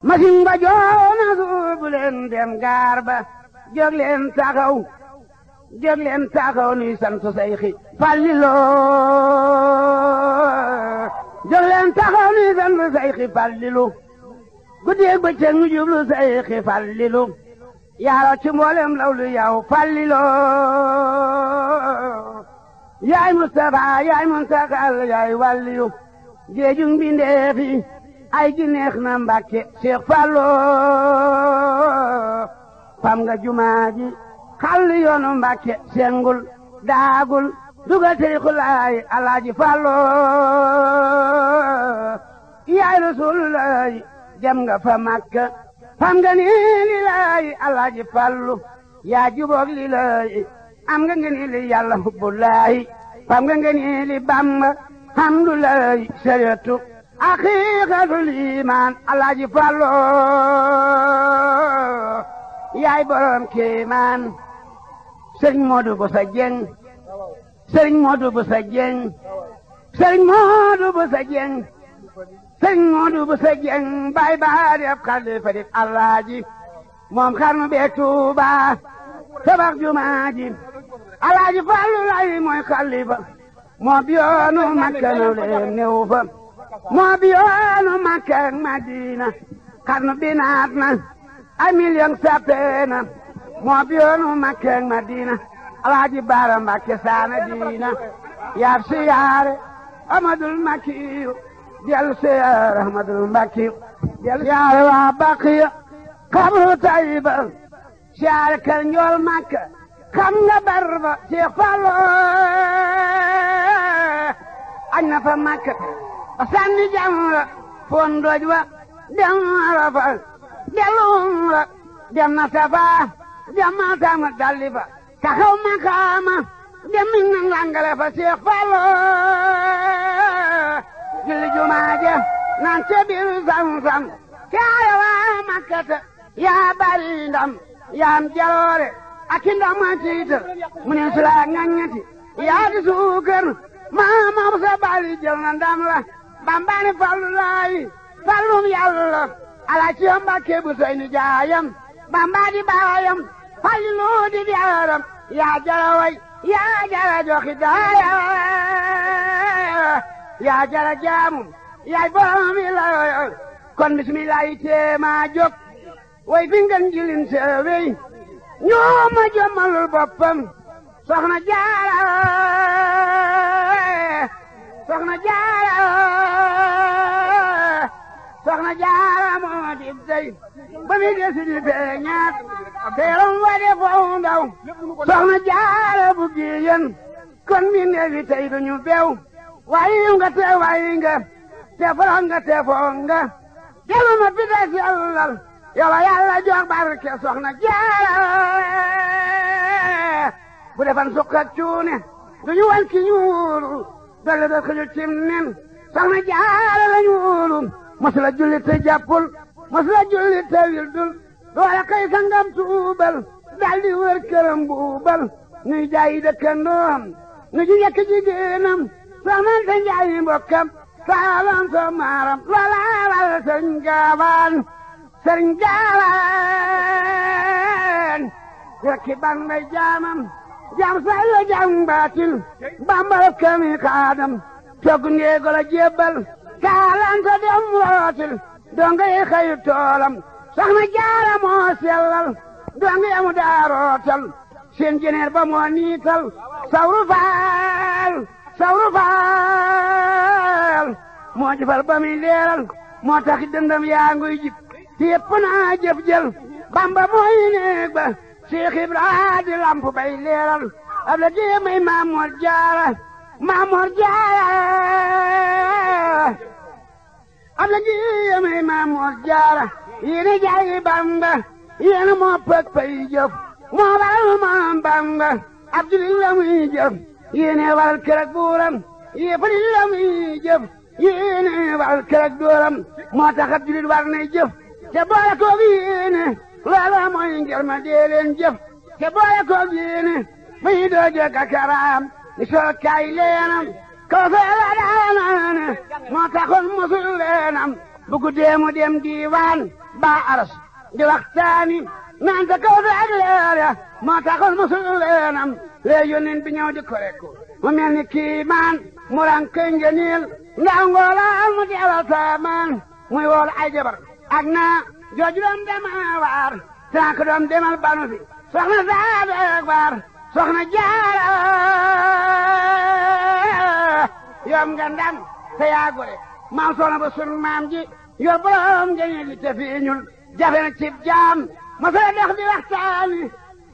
masin ba joona suubu leen dem gaar ba jóg leen taxaw nuy sant Seyxi Falilu jóg leen taxaw nuy sant Seyxi Falilu guddeeg bëccëg nu jublu Seyxi Falilu yaaro ci mboolem lawlu yow Falilu yaay Mustafa yaay Muntakal yaay waliyu géejug mbindeefi ay gi neex na Mbàkke Cheikh Fallu fam nga jumaa ji xàll yoonu Mbàkke sengul daagul dugal tariixu laay Alaaji Fallu yaay Rasulullaay dem nga fa Makka fam nga ni li laay Alaaji Fallu yaa juboog li laay am nga ni li Yàlla hubbulaahi fam nga ni li Bamba hamdulaahi sariyatu haqiiqatul iimaan Alaaji Fallu yaay borom kéemaan sëriñ Moodu Busa Jeng sëriñ Moodu Busa Jeng sëriñ Moodu Busa Jeng sëriñ Moodu Busa Jeng baay baa di ab xalifa di Alaaji moom xarnu bee Tuuba tabax jumaa ji Alaaji Fallu lay mooy xalifa moo biyoonu Makka naw leen néew fa moo biyoonu Makka ak Madina xarnu bi naat na ay million sappeena moo biyoonu Makka ak Madina Alaaji Baara Mbàkke saana diina yaab siyaare Amadul Makkiyu del siyaare Amadul Makkiyu del siyaare waa Baqiya xabru Tayba siyaare kër njool Makka xam nga barba Cheikh Fallu añ na fa Makka sànni jamra foon doj wa dem Arafa delum la dem na Safaa dem Martama dalli fa taxaw makaama dem na langale fa Cheikh Fallu julli jumaa ja naan ca biir Zamzam kaaya waa Makkata yaa bari ndam yaa am jaloore ak ndam ma tiital mu ne su la ngañati yaa di suukar maa sa bari jël na ndam la Bambaani Fallu laayi Fallum Yàlla Alaaji Mbàkke bu sey ni jaayam Bamba di baayam Fallu di jaaram yaa jara way yaa jara joxi daaya yaa jara jaamu yaay borom yi la kon bismillaahi teema jóg way fi ngeen jilin seewey ñoo ma jommalul boppam soxna jaara moo di dey ba mi desi di feeñaat teeram wa de foofu ndaw soxna jaara bu giyen kon mi neefi tey duñu bew waayi nga te forox nga te foog nga jelu ma pita sellal yowa Yàlla jox barke soxna jaara bu defan sukkat cuune duñu wan ki ñuulu dolle da xëju cim nen soxna jaara la ñuulu masula julli te jàppul masula julli te wildul doole kay sangam tuubal daldi wër këram buubal nuy jaayi dëkkandoom nu ji yekk jigéenam soxna te njaayi mbokkam saalam so maaram loola wal sëriñ gaawaan rekki ban may jaamam jaam say la jaam baatil Bamba kami xaadam togg ngeego la jébbal kaalanta dem rootil donga yi xëyu toolam soxna jaara moo sellal donga yamu daa rootal seen jeneer ba moo niital sawru faal moo jëfal ba muy leeral moo taxi dëndam yaa nguy jib te yëpp naa jëf jël Bamba mooy néeg ba Cheikh Ibra di lamp bay leeral ab la dee may Maamoor Jaara ab la dee may Maamoor Jaara yéena jaayi Bamba yéena moo pëg pay jëf moo waral moom Bamba ab jullit la muy jëf yéena waral kër ak buuram yéefari la muy jëf yéena waral kër ak dooram moo tax ab jullit war nay jëf te boole koog yéene loola mooy ngir ma dee leen jëf te boole koog yéene fii doo jëkk ak karaam ni soo kaay leenam kaw feela daanaane moo taxoon musul leenam bu guddee mu dem diiwaan baa aras di waxtaani naan ta kaw ak leer ya moo taxoon musul leenam lee yónneen bi ñëw di ko rekku mu mel ni kiimaan mu rang këy ngeniil ndaw ngoolaan mu deewal saamaan muy wool ay jabar ak naa jooju doom dema waar tànk doom demal banu fi soxna Saadu ak waar soxna Jaara yoom nga ndam te yaa gore maam soxna ba sun maam ji yor borom ngeniil li te fiiñul jafe na cib jaam masala dox di waxtaani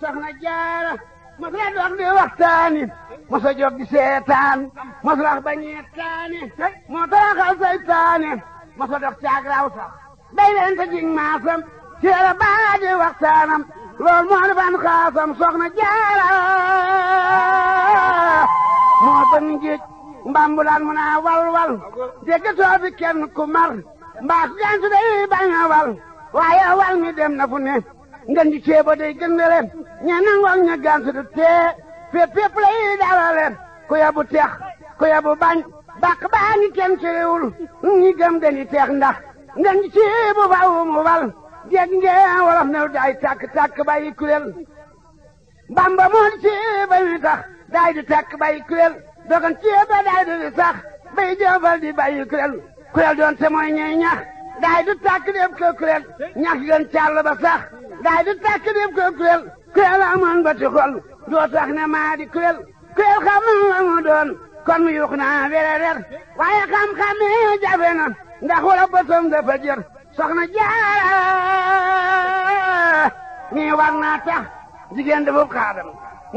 soxna Jaara masala dox di waxtaani masa jóg di seetaan masala wax ba ñeetaani moo taraxal saytaani masa dox caag raw sax day leen te jig maasam ci la baa di waxtaanam loolu moo di ban xaasam soxna Jaara moo ban ngiij mbambulaan mu naa wal dégg too fi kenn ku mar mbaa ku gantu day bañ a wal waaye wal mi dem na fu ne ngeen di ceebo day gëndale ñe nangoog ña gantu du tee fépp lay dalale ku yabu tex ku yabu bañ bàq baa ngi kenn ciwul ñi gëm dañuy teex ndax ngeen di ceebo faaw mu wal dégg ngeen wolof new day tàkk bàyyi kuréel Bamba moo di ceeba mi tax day di tàkk bàyyi kuréel dogan ceeba day di sax bay jëfal di bàyyi kuréel doon te mooy ñey ñax daay du tàkk def ko kuréel ñax gën càll ba sax daay du tàkk def ko kuréel amoon ba ti xol doo tax ne maa di kuréel xam la mu doon kon mu yuux naa wererer waaye xam-xam yi jafe na ndax wala bëtam dafa jër soxna Jaara nii war naa tax jigéen dafa xaadam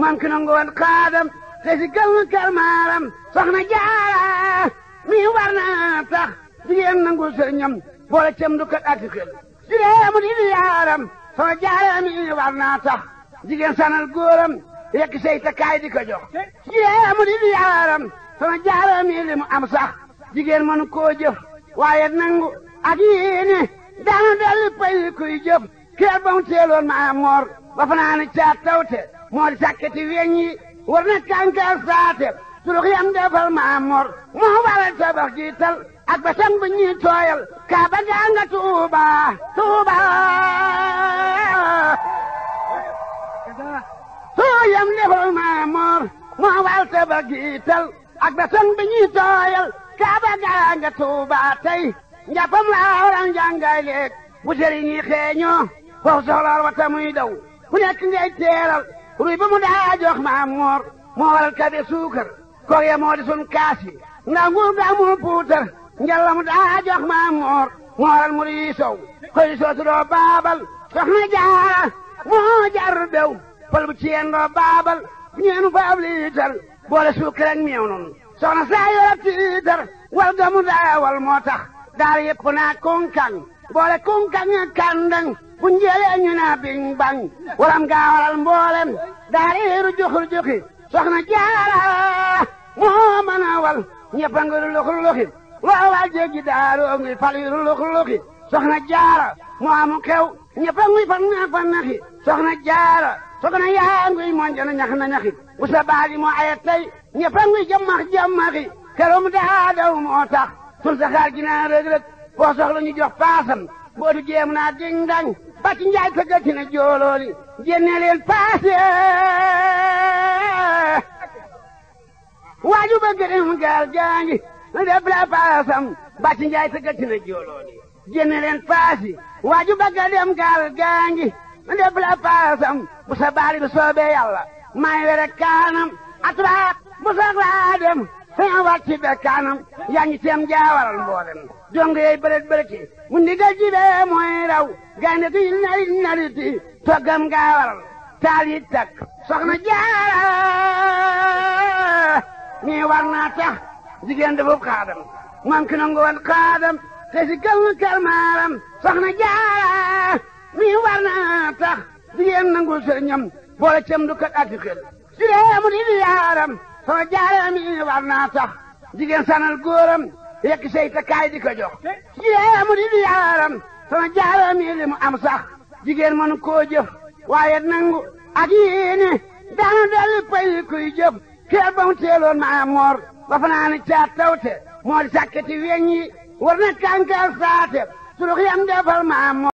man ki nangu woon xaadam te si gël kalmaaram soxna Jaara nii war naa tax jigéen nangu sëriñam boole cem du kat ak xel si dee mu di yaaram soxna Jaara mi war naa tax jigéen sanal góoram yekk say takkaay di ko jox si dee mu di yaaram soxna Jaara mi li mu am sax jigéen mënu koo jëf waaye nangu ak yéene daana dalli pay kuy jëf kër ba mu teeloon maa moor ba fanaani caat tawte moo di sàkketi weñ yi war na kànkaar saate surux yam defal maa moor moo waral tabax jiital ak ba sang bu ñuy tooyal kaaba gaa nga Tuuba yam defal maa moor moo waral tabax jiital ak ba sang bu ñuy tooyal kaaba gaa nga Tuuba tey njàppam laa waral njàngay leeg bu sëriñ yi xeeñoo foofu soxlaal wata muy daw ku nekk ngay teeral ruy ba mu daa jox maa moor moo waral kabe suukar koog ya moo di sun kaasi ndax nguur gaa mu puutar njalla mu daa jox maa moor moo waral mu rii sow koy sootu doo baabal soxna Jaara moo jar bew pal bu ciyeen doo baabal ñeenu fa ab liitar boole suukar ak meew noonu soxna saa yora tiitar wal ga mu daa wal moo tax daal yëpp naa kunkang boole kunkang ak kandang bu njëlee ñu naa biñ bañ waram gaa waral mboolem daal iiru juxi soxna Jaara moo mën a wal ñëpp a ngi luxi loo wal jéggi daaroo ngi fal yu luxi soxna Jaara moo amu xew ñëpp a ngi fan naxi soxna Jaara soxna yaa ngi monjana ñax na ñaxi bu sa baagi moo aye tey ñëpp a ngi jamaxi keroom daa daw moo tax sun saxaar gi naa rëg-rëg boo soxla ñu jox paasam boo du jéem naa ding dang bàcc njaay sa gëcc na joolooli génne leen paase waaju bëgg dem gaal gaangi def la paasam bàcc njaay sa gëcc na joolooli génne leen paasi waaju bëgg dem gaal gaangi def la paasam bu sa baali bi soobee yàlla may were kaanam atraak bu soxlaa dem saña wàcc ci be kaanam yaa ngi teem jaawaral mboolem dong yey bërët mu ndigal jibee mooy raw gaynde gi nariti toggam gaawaral taal yi takk soxna Jaara mi war naa tax jigéen dafa xaadam man ki nangu woon xaadam te si gël kalmaaram soxna Jaara mi war naa tax jigéen nangu sëriñam boole cem du kat ak xel si dee mu di yaaram soxna Jaara mi war naa tax jigéen sanal góoram yekk say takkaay di ko jox si dee mu di yaaram soxna Jaara mi li mu am sax jigéen mënu koo jëf waaye nangu ak yéene daana dalli pay kuy jëf kër ba mu teeloon maa moor ba fanaani caat tawte moo di sàkketi weñ yi war na kànkal saate sulux yam defal maam